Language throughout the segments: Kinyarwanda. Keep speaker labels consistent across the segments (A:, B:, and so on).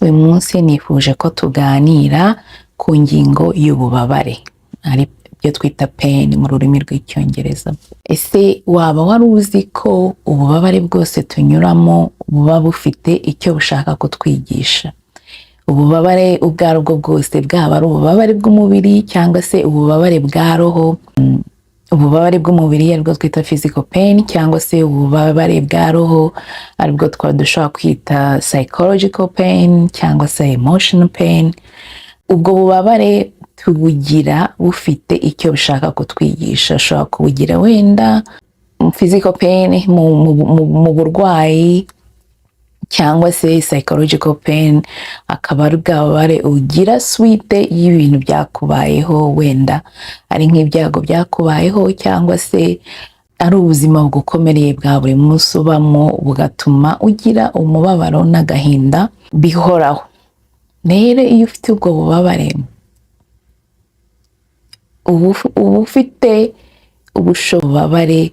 A: Uyu munsi nifuje ko tuganira ku ngingo y'ububabare, ari byo twita pain mu rurimi rw'Icyongereza. Ese waba wari uzi ko ububabare bwose tunyuramo buba bufite icyo bushaka kutwigisha? Ububabare ubwo ari bwo bwose, bwaba ari ububabare bw'umubiri cyangwa se ububabare bwa roho, ububabare bw'umubiri aribwo twita physical pain, cyangwa se ububabare bwa roho aribwo twaba dushobora kwita psychological pain cyangwa se emotional pain, ubwo bubabare tubugira bufite icyo bushaka kutwigisha. Ushobora kubugira wenda physical pain mu burwayi, cyangwa se psychological pain akaba ari bwa bubabare ugira suite y'ibintu byakubayeho, wenda ari nk'ibyago byakubayeho cyangwa se ari ubuzima bugukomereye bwa buri munsi ubamo, bugatuma ugira umubabaro n'agahinda bihoraho. Rero iyo ufite ubwo bubabare, uba ufite ububabare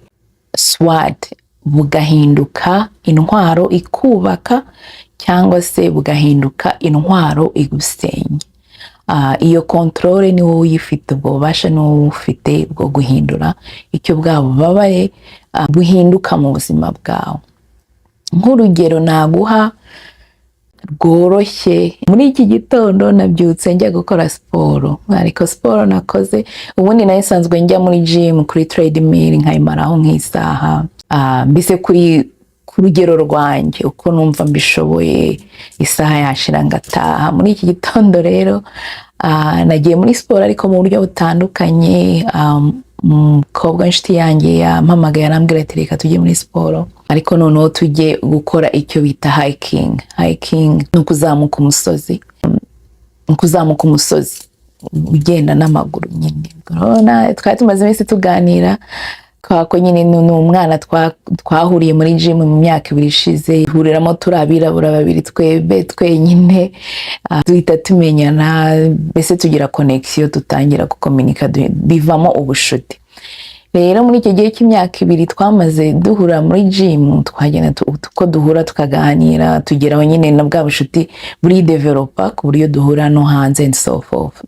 A: soit bugahinduka intwaro ikubaka cyangwa se bugahinduka intwaro igusenya. Iyo contrôle ni wowe uyifite, ubwo bubasha ni wowe ufite bwo guhindura icyo bwa bubabare buhinduka mu buzima bwawe. Nk'urugero naguha rworoshye, muri iki gitondo nabyutse njya gukora siporo, ariko siporo nakoze, ubundi nayo nsanzwe njya muri gym kuri treadmill nkayimaraho nk'isaha, mbese ku rugero rwanjye uko numva mbishoboye, isaha yashira ngataha. Muri iki gitondo rero nagiye muri siporo ariko mu buryo butandukanye. Umukobwa w'inshuti yanjye yampamagaye, arambwira ati: "Reka tujye muri siporo, ariko noneho tujye gukora icyo bita hiking." Hiking ni ukuzamuka umusozi, ni ukuzamuka umusozi ugenda n'amaguru nyine. Urabona twari tumaze iminsi tuganira kubera ko nyine ni umwana twahuriye muri gym mu myaka 2 ishize, ihuriramo turi abirabura babiri twebwe twenyine, duhita tumenyana, mbese tugira connection, dutangira gukominika, bivamo ubushuti. Rero muri icyo gihe cy'imyaka 2 twamaze duhura muri gym, twagenda uko duhura tukaganira, tugeraho nyine na bwa bushuti buridevelopa ku buryo duhura no hanze and so forth.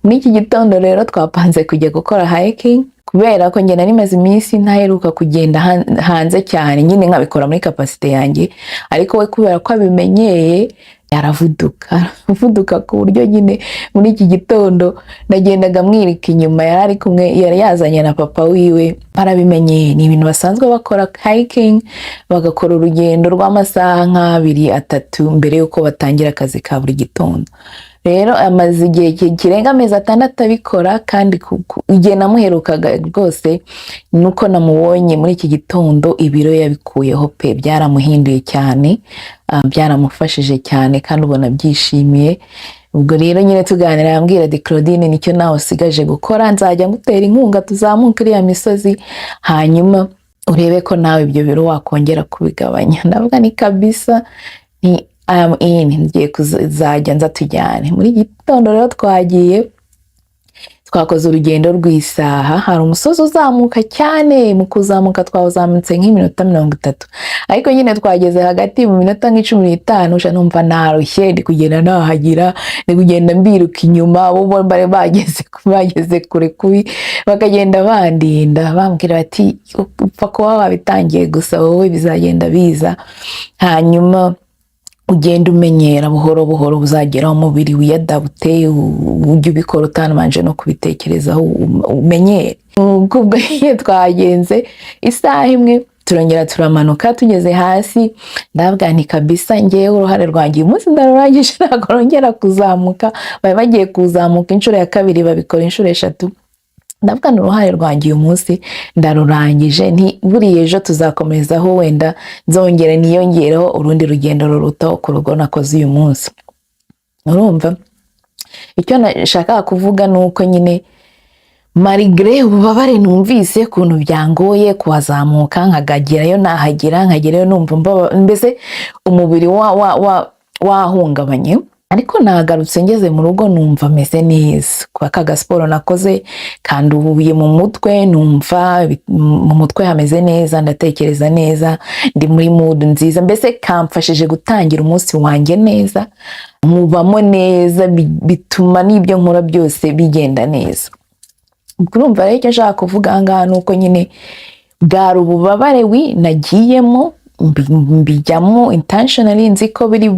A: Muri iki gitondo rero twapanze kujya gukora hiking, kubera ko njye nari maze iminsi ntaheruka kugenda hanze cyane nyine, nkabikora muri capacité yanjye, ariko we kubera ko abimenyeye aravuduka, aravuduka ku buryo nyine muri iki gitondo nagendaga mwirika inyuma. Yari ari kumwe, yari yazanye na papa wiwe, barabimenyeye, ni ibintu basanzwe bakora, hiking, bagakora urugendo rw'amasaha nk'abiri, 3 mbere y'uko batangira akazi ka buri gitondo. Rero amaze igihe kirenga amezi 6 abikora, kandi igihe namuherukaga rwose nuko namubonye muri iki gitondo, ibiro yabikuyeho pe, byaramuhinduye cyane, byaramufashije cyane kandi ubona abyishimiye. Ubwo rero nyine tuganira yambwira ati: "Claudine, nicyo nawe usigaje gukora, nzajya ngutera inkunga tuzamuke iriya misozi, hanyuma urebe ko nawe ibyo biro wakongera kubigabanya." Ndavuga ni kabisa, ni I am in, ngiye kuzajya nza tujyane. Muri gitondo rero twagiye, twakoze urugendo rw'isaha. Hari umusozi uzamuka cyane, mu kuzamuka twawuzamutse nk'iminota 30, ariko nyine twageze hagati mu minota nka 15 sha numva narushye, ndi kugenda nahagira, ndi kugenda mbiruka inyuma, bo bari bageze kure kubi, bakagenda bandinda, bambwira bati: "Upfa kuba wabitangiye gusa, wowe bizagenda biza, hanyuma ugenda umenyera buhoro buhoro, uzageraho umubiri wiyadapte, ujye ubikora utanabanje no kubitekerezaho, umenyere." Ubwo twagenze isaha imwe, turongera turamanuka. Tugeze hasi ndavuga nti: "Kabisa ngewe uruhare rwanjye uyu munsi ndarurangije, ntabwo rongera kuzamuka." Bari bagiye kuzamuka inshuro ya kabiri, babikora inshuro eshatu. Ndavuga ni uruhare rwanjye uyu munsi ndarurangije, nti buriya ejo tuzakomezaho, wenda nzongere niyongereho urundi rugendo rurutaho ku rugo nakoze uyu munsi. Urumva icyo nashakaga kuvuga ni uko nyine malgré ububabare numvise ukuntu byangoye kuhazamuka, nkagagerayo nahagera, nkagerayo numva mbese umubiri wa wahungabanye. Ariko nagarutse, ngeze mu rugo numva meze neza kwa ka gasiporo nakoze kanduhuye mu mutwe. Numva mu mutwe hameze neza, ndatekereza neza, ndi muri mood nziza. Mbese kamfashije gutangira umunsi wanjye neza, mubamo neza, bituma n'ibyo nkora byose bigenda neza. Urumva rero, icyo nshaka kuvuga aha ngaha ni uko nyine bwari ububabare wi nagiyemo, mbijyamo intentionally, nzi ko biri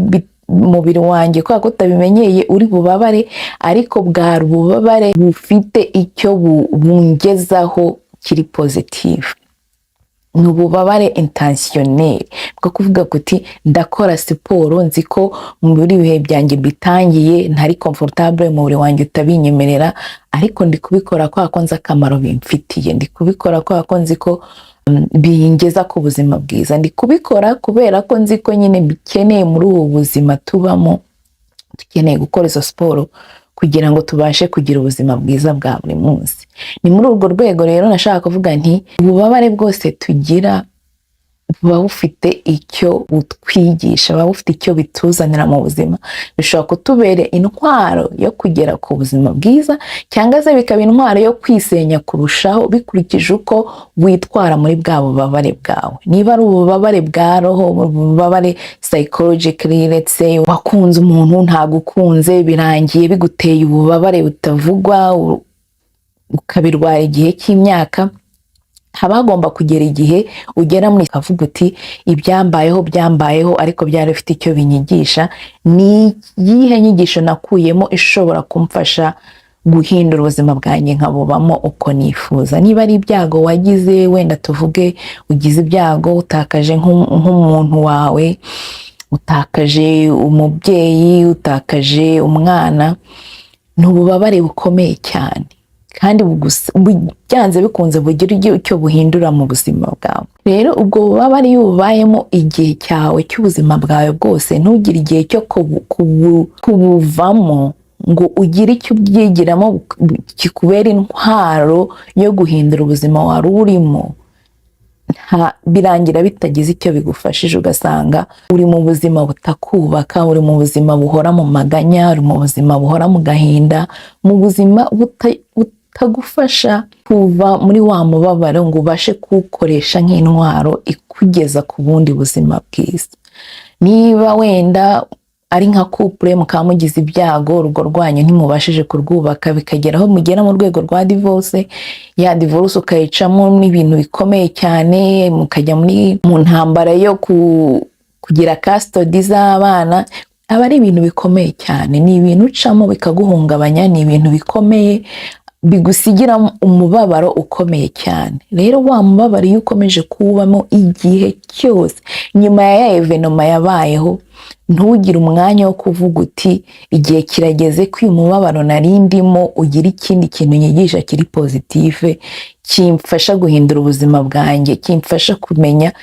A: umubiri wanjye, kubera ko utabimenyeye, uri bubabare, ariko bwari ububabare bufite icyo bungezaho kiri positive. Ni ububabare intentionnel bwo kuvuga kuti ndakora siporo, nzi ko muri ibihe byanjye bitangiye ntari comfortable, umubiri wanjye utabinyemerera, ariko ndi kubikora kubera ko nzi akamaro bimfitiye, ndi kubikora kubera ko nzi ko bingeza ku buzima bwiza, ndi kubikora kubera ko nzi ko nyine bikeneye. Muri ubu buzima tubamo dukeneye gukora izo siporo kugira ngo tubashe kugira ubuzima bwiza bwa buri munsi. Ni muri urwo rwego rero nashaka kuvuga nti ububabare bwose tugira buba bufite icyo butwigisha, buba bufite icyo bituzanira mu buzima. Bishobora kutubera intwaro yo kugera ku buzima bwiza, cyangwa se bikaba intwaro yo kwisenya kurushaho, bikurikije uko witwara muri bwa bubabare bwawe. Niba ari ububabare bwa roho, ububabare psychologically, let's say wakunze umuntu ntagukunze, birangiye biguteye ububabare butavugwa, ukabirwara igihe cy'imyaka, haba hagomba kugera igihe ugera muri ukavuga uti ibyambayeho byambayeho, ariko byari bifite icyo binyigisha. Ni iyihe nyigisho nakuyemo ishobora kumfasha guhindura ubuzima bwanjye nkabubamo uko nifuza? Niba ari ibyago wagize, wenda tuvuge ugize ibyago, utakaje nk'umuntu wawe, utakaje umubyeyi, utakaje umwana, ni ububabare bukomeye cyane kandi byanze bikunze bugira icyo buhindura mu buzima bwawe. Rero ubwo bubabare iyo ububayemo igihe cyawe cy'ubuzima bwawe bwose, ntugire igihe cyo kubuvamo ngo ugire icyo ubyigiramo kikubera intwaro yo guhindura ubuzima wari urimo, birangira bitagize icyo bigufashije, ugasanga uri mu buzima butakubaka, uri mu buzima buhora mu maganya, uri mu buzima buhora mu gahinda, mu buzima butagufasha kuva muri wa mubabaro ngo ubashe kuwukoresha nk'intwaro ikugeza ku bundi buzima bwiza. Niba wenda ari nka couple, mukaba mugize ibyago, urugo rwanyu ntimubashije kurwubaka, bikagera aho mugera mu rwego rwa divorce, ya divorce ukayicamo n'ibintu bikomeye cyane, mukajya muri mu ntambara yo kugira custody z'abana, aba ari ibintu bikomeye cyane. Ni ibintu ucamo bikaguhungabanya, ni ibintu bikomeye bigusigira umubabaro ukomeye cyane. Rero wa mubabaro iyo ukomeje kuwubamo igihe cyose nyuma ya événement yabayeho, ntugire umwanya wo kuvuga uti igihe kirageze ko uyu mubabaro nari ndimo ugira ikindi kintu nyigisha kiri positive, kimfasha guhindura ubuzima bwanjye, kimfasha kumenya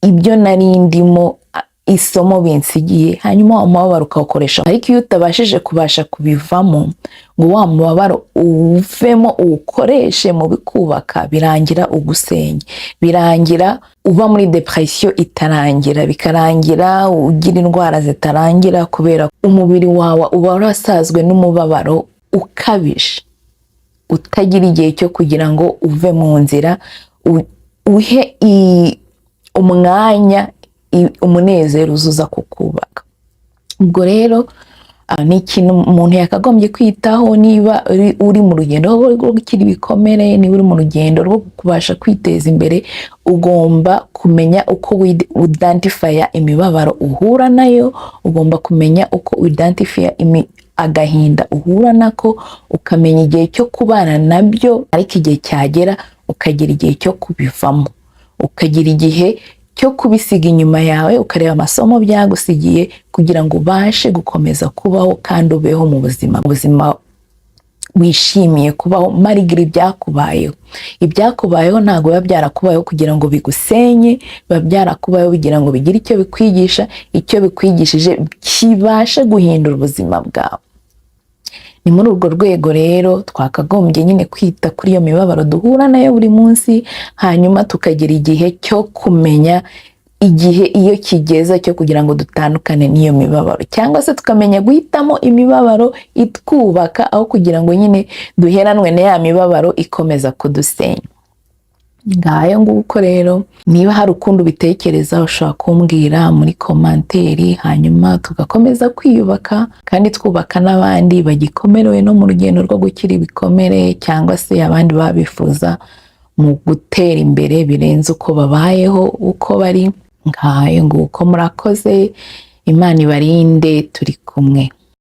A: ibyo nari ndimo, isomo binsigiye, hanyuma wa mubabaro ukawukoresha. Ariko iyo utabashije kubasha kubivamo ngo wa mubabaro uwuvemo uwukoreshe mu bikubaka, birangira ugusenya, birangira uba muri depression itarangira, bikarangira ugira indwara zitarangira, kubera umubiri wawe uba warasazwe n'umubabaro ukabije, utagira igihe cyo kugira ngo uve mu nzira, uhe umwanya umunezero uzuza kukubaka. Ubwo rero ni ikintu umuntu yakagombye kwitaho. Niba uri mu rugendo rwo gukira ibikomere, niba uri mu rugendo rwo kubasha kwiteza imbere, ugomba kumenya uko uidentifya imibabaro uhura nayo, ugomba kumenya uko uidentifya agahinda uhura nako, ukamenya igihe cyo kubana nabyo, ariko igihe cyagera ukagira igihe cyo kubivamo, ukagira igihe cyo kubisiga inyuma yawe, ukareba amasomo byagusigiye, kugira ngo ubashe gukomeza kubaho kandi ubeho mu buzima wishimiye kubaho malgré ibyakubayeho. Ibyakubayeho ntabwo biba byarakubayeho kugira ngo bigusenye, biba byarakubayeho kugira ngo bigire icyo bikwigisha, icyo bikwigishije kibashe guhindura ubuzima bwawe. Ni muri urwo rwego rero twakagombye nyine kwita kuri iyo mibabaro duhura nayo buri munsi, hanyuma tukagira igihe cyo kumenya Igihe iyo kigeze cyo kugira ngo dutandukane n'iyo mibabaro, cyangwa se tukamenya guhitamo imibabaro itwubaka aho kugira ngo nyine duheranwe na ya mibabaro ikomeza kudusenya. Ngayo nguko rero, niba hari ukundi ubitekereza, ushobora kumbwira muri commentaire, hanyuma tugakomeza kwiyubaka kandi twubaka n'abandi bagikomerewe no mu rugendo rwo gukira ibikomere, cyangwa se abandi baba bifuza mu gutera imbere birenze uko babayeho, uko bari. Ngayo nguko, murakoze, Imana ibarinde, turi kumwe.